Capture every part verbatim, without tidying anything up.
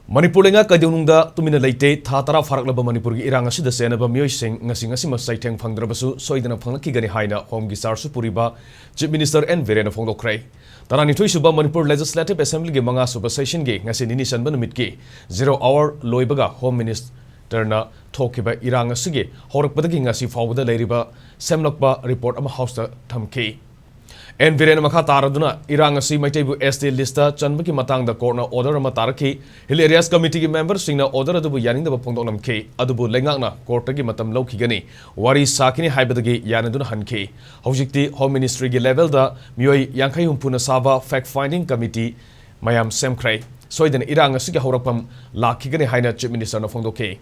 ꯃꯅꯤꯄꯨꯔ ꯂꯩꯉꯥꯛ ꯀꯩꯗꯧꯅꯨꯡꯗ ꯇꯨꯃꯤꯟꯅ ꯂꯩꯇꯦ꯫ ꯊꯥ ꯇꯔꯥ ꯐꯥꯔꯛꯂꯕ ꯃꯅꯤꯄꯨꯔꯒꯤ ꯏꯔꯥꯡ ꯑꯁꯤꯗ ꯆꯦꯟꯅꯕ ꯃꯤꯑꯣꯏꯁꯤꯡ ꯉꯁꯤ ꯉꯁꯤꯃꯛ ꯆꯩꯊꯦꯡ ꯐꯪꯗ꯭ꯔꯕꯁꯨ ꯁꯣꯏꯗꯅ ꯐꯪꯂꯛꯈꯤꯒꯅꯤ ꯍꯥꯏꯅ ꯍꯣꯝꯒꯤ ꯆꯥꯔꯖꯁꯨ ꯄꯨꯔꯤꯕ ꯆꯤꯐ ꯃꯤꯅꯤꯁꯇꯔ ꯑꯦꯟ ꯕꯤꯔꯦꯟꯅ ꯐꯣꯡꯗꯣꯛꯈ꯭ꯔꯦ꯫ ꯇꯔꯥꯅꯤꯊꯣꯏ ꯁꯨꯕ ꯃꯅꯤꯄꯨꯔ ꯂꯦꯖꯤꯁꯂꯦꯇꯤꯚ ꯑꯦꯁꯦꯝꯕ꯭ꯂꯤꯒꯤ ꯃꯉꯥ ꯁꯨꯕ ꯁꯦꯁꯟꯒꯤ ꯉꯁꯤ ꯅꯤꯅꯤ ꯆꯟꯕ ꯅꯨꯃꯤꯠꯀꯤ ꯖꯤꯔꯣ ꯑꯋꯥꯔ ꯂꯣꯏꯕꯒ ꯍꯣꯝ ꯃꯤꯅꯤꯁꯇꯔꯅ ꯊꯣꯛꯈꯤꯕ ꯏꯔꯥꯡ ꯑꯁꯤꯒꯤ ꯍꯧꯔꯛꯄꯗꯒꯤ ꯉꯁꯤ ꯐꯥꯎꯕꯗ ꯂꯩꯔꯤꯕ ꯁꯦꯝꯂꯛꯄ ꯔꯤꯄꯣꯔꯠ ꯑꯃ ꯍꯥꯎꯁꯇ ꯊꯝꯈꯤ꯫ ꯑꯦꯟ ꯕꯤꯔꯦꯟꯅ ꯃꯈꯥ ꯇꯥꯔꯗꯨꯅ ꯏꯔꯥꯡ ꯑꯁꯤ ꯃꯩꯇꯩꯕꯨ ꯑꯦꯁ ꯇꯤ ꯂꯤꯁꯇ ꯆꯟꯕꯒꯤ ꯃꯇꯥꯡꯗ ꯀꯣꯔꯠꯅ ꯑꯣꯔꯗꯔ ꯑꯃ ꯇꯥꯔꯛꯈꯤ꯫ ꯍꯤꯜ ꯑꯦꯔꯤꯌꯥꯁ ꯀꯃꯤꯇꯤꯒꯤ ꯃꯦꯝꯕꯔꯁꯤꯡꯅ ꯑꯣꯔꯗꯔ ꯑꯗꯨꯕꯨ ꯌꯥꯅꯤꯡꯗꯕ ꯐꯣꯡꯗꯣꯛꯂꯝꯈꯤ, ꯑꯗꯨꯕꯨ ꯂꯩꯉꯥꯛꯅ ꯀꯣꯔꯠꯇꯒꯤ ꯃꯇꯝ ꯂꯧꯈꯤꯒꯅꯤ, ꯋꯥꯔꯤ ꯁꯥꯈꯤꯅꯤ ꯍꯥꯏꯕꯗꯒꯤ ꯌꯥꯅꯗꯨꯅ ꯍꯟꯈꯤ꯫ ꯍꯧꯖꯤꯛꯇꯤ ꯍꯣꯝ ꯃꯤꯅꯤꯁꯇ꯭ꯔꯤꯒꯤ ꯂꯦꯚꯦꯜꯗ ꯃꯤꯑꯣꯏ ꯌꯥꯡꯈꯩ ꯍꯨꯝꯐꯨꯅ ꯁꯥꯕ ꯐꯦꯛ ꯐꯥꯏꯟꯗꯤꯡ ꯀꯃꯤꯇꯤ ꯃꯌꯥꯝ ꯁꯦꯝꯈ꯭ꯔꯦ꯫ ꯁꯣꯏꯗꯅ ꯏꯔꯥꯡ ꯑꯁꯤꯒꯤ ꯍꯧꯔꯛꯐꯝ ꯂꯥꯛꯈꯤꯒꯅꯤ ꯍꯥꯏꯅ ꯆꯤꯐ ꯃꯤꯅꯤꯁꯇꯔꯅ ꯐꯣꯡꯗꯣꯛꯈꯤ꯫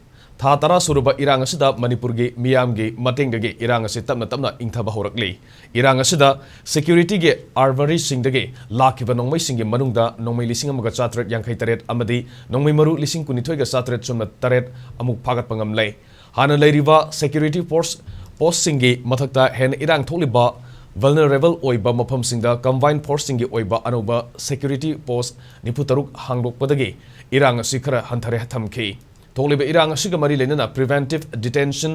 ꯊꯥ ꯇꯔꯥ ꯁꯨꯔꯕ ꯏꯔꯥꯡ ꯑꯁꯤꯗ ꯃꯅꯤꯄꯨꯔꯒꯤ ꯃꯤꯌꯥꯝꯒꯤ ꯃꯇꯦꯡꯗꯒꯤ ꯏꯔꯥꯡ ꯑꯁꯤ ꯇꯞꯅ ꯇꯞꯅ ꯏꯪꯊꯕ ꯍꯧꯔꯛꯂꯤ꯫ ꯏꯔꯥꯡ ꯑꯁꯤꯗ ꯁꯦꯀ꯭ꯌꯨꯔꯤꯇꯤꯒꯤ ꯑꯥꯔꯃꯔꯤꯁꯤꯡꯗꯒꯤ ꯂꯥꯛꯈꯤꯕ ꯅꯣꯡꯃꯩꯁꯤꯡꯒꯤ ꯃꯅꯨꯡꯗ ꯅꯣꯡꯃꯩ ꯂꯤꯁꯤꯡ ꯑꯃꯒ ꯆꯥꯇ꯭ꯔꯦꯠ ꯌꯥꯡꯈꯩ ꯇꯔꯦꯠ ꯑꯃꯗꯤ ꯅꯣꯡꯃꯩ ꯃꯔꯨ ꯂꯤꯁꯤꯡ ꯀꯨꯟꯅꯤꯊꯣꯏꯒ ꯆꯥꯇ꯭ꯔꯦꯠ ꯆꯨꯝꯅ ꯇꯔꯦꯠ ꯑꯃꯨꯛ ꯐꯥꯒꯠꯄ ꯉꯝꯂꯦ꯫ ꯍꯥꯟꯅ ꯂꯩꯔꯤꯕ ꯁꯦꯀ꯭ꯌꯨꯔꯤꯇꯤ ꯐꯣꯔꯁ ꯄꯣꯁꯁꯤꯡꯒꯤ ꯃꯊꯛꯇ ꯍꯦꯟꯅ ꯏꯔꯥꯡ ꯊꯣꯛꯂꯤꯕ ꯚꯜꯅꯔꯦꯕꯜ ꯑꯣꯏꯕ ꯃꯐꯝꯁꯤꯡꯗ ꯀꯝꯕꯥꯏꯟ ꯐꯣꯔꯁꯁꯤꯡꯒꯤ ꯑꯣꯏꯕ ꯑꯅꯧꯕ ꯁꯦꯀ꯭ꯌꯨꯔꯤꯇꯤ ꯄꯣꯁ ꯅꯤꯐꯨ ꯇꯔꯨꯛ ꯍꯥꯡꯗꯣꯛꯄꯗꯒꯤ ꯏꯔꯥꯡ ꯑꯁꯤ ꯈꯔ ꯍꯟꯊꯔꯦ ꯊꯝꯈꯤ꯫ ꯊꯣꯛꯂꯤꯕ ꯏꯔꯥꯡ ꯑꯁꯤꯒ ꯃꯔꯤ ꯂꯩꯅꯅ ꯄ꯭ꯔꯤꯚꯦꯟꯇꯤꯚ ꯗꯤꯇꯦꯟꯁꯟ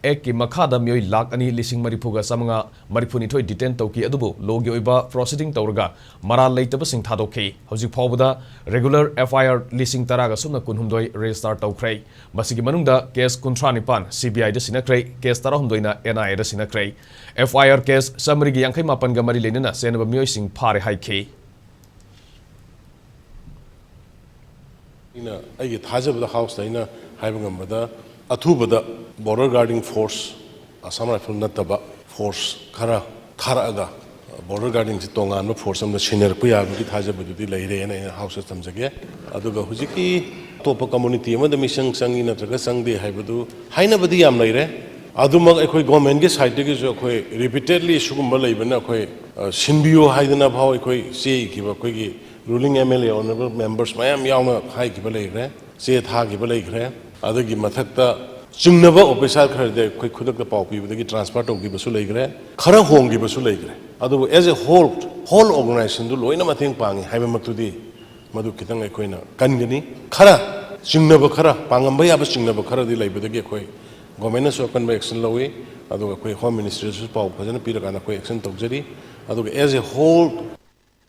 ꯑꯦꯛꯀꯤ ꯃꯈꯥꯗ ꯃꯤꯑꯣꯏ ꯂꯥꯈ ꯑꯅꯤ ꯂꯤꯁꯤꯡ ꯃꯔꯤꯐꯨꯒ ꯆꯥꯃꯉꯥ ꯃꯔꯤꯐꯨꯅꯤꯊꯣꯏ ꯗꯤꯇꯦꯟ ꯇꯧꯈꯤ, ꯑꯗꯨꯕꯨ ꯂꯣꯒꯤ ꯑꯣꯏꯕ ꯄ꯭ꯔꯣꯁꯤꯗꯤꯡ ꯇꯧꯔꯒ ꯃꯔꯥꯜ ꯂꯩꯇꯕꯁꯤꯡ ꯊꯥꯗꯣꯛꯈꯤ꯫ ꯍꯧꯖꯤꯛ ꯐꯥꯎꯕꯗ ꯔꯦꯒꯨꯂꯔ ꯑꯦꯐ ꯑꯥꯏ ꯑꯥꯔ ꯂꯤꯁꯤꯡ ꯇꯔꯥꯒ ꯁꯨꯞꯅ ꯀꯨꯟꯍꯨꯝꯗꯣꯏ ꯔꯦꯖꯤꯁꯇꯥꯔ ꯇꯧꯈ꯭ꯔꯦ꯫ ꯃꯁꯤꯒꯤ ꯃꯅꯨꯡꯗ ꯀꯦꯁ ꯀꯨꯟꯊ꯭ꯔꯥ ꯅꯤꯄꯥꯟ ꯁꯤ ꯕꯤ ꯑꯥꯏꯗ ꯁꯤꯟꯅꯈ꯭ꯔꯦ, ꯀꯦꯁ ꯇꯔꯥꯍꯨꯝꯗꯣꯏꯅ ꯑꯦꯟ ꯑꯥꯏ ꯑꯦꯗ ꯁꯤꯟꯅꯈ꯭ꯔꯦ꯫ ꯑꯦꯐ ꯑꯥꯏ ꯑꯥꯔ ꯀꯦꯁ ꯆꯥꯃꯔꯤꯒ ꯌꯥꯡꯈꯩ ꯃꯥꯄꯟꯒ ꯃꯔꯤ ꯂꯩꯅꯅ ꯆꯦꯟꯅꯕ ꯃꯤꯑꯣꯏꯁꯤꯡ ꯐꯥꯔꯦ ꯍꯥꯏꯈꯤ꯫ ꯑꯩꯅ ꯑꯩꯒꯤ ꯊꯥꯖꯕꯗ ꯍꯥꯎꯁꯇ ꯑꯩꯅ ꯍꯥꯏꯕ ꯉꯝꯕꯗ ꯑꯊꯨꯕꯗ ꯕꯣꯔꯗꯔ ꯒꯥꯔꯗꯤꯡ ꯐꯣꯔꯁ, ꯑꯁꯥꯝ ꯔꯥꯏꯐꯜ ꯅꯠꯇꯕ ꯐꯣꯔꯁ ꯈꯔ ꯊꯥꯔꯛꯑꯒ ꯕꯣꯔꯗꯔ ꯒꯥꯔꯗꯤꯡꯁꯤ ꯇꯣꯉꯥꯟꯕ ꯐꯣꯔꯁ ꯑꯃꯗ ꯁꯤꯟꯅꯔꯛꯄ ꯌꯥꯕꯒꯤ ꯊꯥꯖꯕꯗꯨꯗꯤ ꯂꯩꯔꯦꯅ ꯑꯩꯅ ꯍꯥꯎꯁꯇ ꯊꯝꯖꯒꯦ꯫ ꯑꯗꯨꯒ ꯍꯧꯖꯤꯛꯀꯤ ꯑꯇꯣꯞꯄ ꯀꯝꯃꯨꯅꯤꯇꯤ ꯑꯃꯗ ꯃꯤꯁꯪ ꯆꯪꯉꯤ ꯅꯠꯇ꯭ꯔꯒ ꯆꯪꯗꯦ ꯍꯥꯏꯕꯗꯨ ꯍꯥꯏꯅꯕꯗꯤ ꯌꯥꯝ ꯂꯩꯔꯦ꯫ ꯑꯗꯨꯃꯛ ꯑꯩꯈꯣꯏ ꯒꯣꯔꯃꯦꯟꯒꯤ ꯁꯥꯏꯠꯇꯒꯤꯁꯨ ꯑꯩꯈꯣꯏ ꯔꯤꯄꯤꯇꯦꯗꯂꯤ ꯁꯤꯒꯨꯝꯕ ꯂꯩꯕꯅ ꯑꯩꯈꯣꯏ ꯑ, ꯁꯤꯟꯕꯤꯌꯨ ꯍꯥꯏꯗꯅ ꯐꯥꯎ ꯑꯩꯈꯣꯏ ꯆꯦ ꯏꯈꯤꯕ ꯑꯩꯈꯣꯏꯒꯤ ruling M L A honourable members ꯃꯌꯥꯝ ꯌꯥꯎꯅ ꯍꯥꯏꯈꯤꯕ ꯂꯩꯈ꯭ꯔꯦ, ꯆꯦ ꯊꯥꯈꯤꯕ ꯂꯩꯈ꯭ꯔꯦ꯫ ꯑꯗꯨꯒꯤ ꯃꯊꯛꯇ ꯆꯤꯡꯅꯕ ꯑꯣꯐꯤꯁꯥꯔ ꯈꯔꯗꯤ ꯑꯩꯈꯣꯏ ꯈꯨꯗꯛꯇ ꯄꯥꯎ ꯄꯤꯕꯗꯒꯤ ꯇ꯭ꯔꯥꯟꯁꯐꯔ ꯇꯧꯈꯤꯕꯁꯨ ꯂꯩꯈ꯭ꯔꯦ, ꯈꯔ ꯍꯣꯡꯈꯤꯕꯁꯨ ꯂꯩꯈ꯭ꯔꯦ꯫ ꯑꯗꯨꯕꯨ ꯑꯦꯖ ꯑꯦ ꯍꯣꯜ, ꯍꯣꯜ ꯑꯣꯔꯒꯅꯥꯏꯖꯦꯁꯟꯗꯨ ꯂꯣꯏꯅ ꯃꯇꯦꯡ ꯄꯥꯡꯉꯤ ꯍꯥꯏꯕꯃꯛꯇꯨꯗꯤ ꯃꯗꯨ ꯈꯤꯇꯪ ꯑꯩꯈꯣꯏꯅ ꯀꯟꯒꯅꯤ꯫ ꯈꯔ ꯆꯤꯡꯅꯕ ꯈꯔ, ꯄꯥꯡꯉꯝꯕ ꯌꯥꯕ ꯆꯤꯡꯅꯕ ꯈꯔꯗꯤ ꯂꯩꯕꯗꯒꯤ ꯑꯩꯈꯣꯏ ꯒꯣꯔꯃꯦꯟꯅꯁꯨ ꯑꯀꯟꯕ action ꯂꯧꯏ, ꯑꯗꯨꯒ ꯑꯩꯈꯣꯏ ꯍꯣꯝ ꯃꯤꯅꯤꯁꯇ꯭ꯔꯤꯗꯁꯨ ꯄꯥꯎ ꯐꯖꯅ ꯄꯤꯔꯀꯥꯟꯗ ꯑꯩꯈꯣꯏ action ꯇꯧꯖꯔꯤ꯫ ꯑꯗꯨꯒ as a whole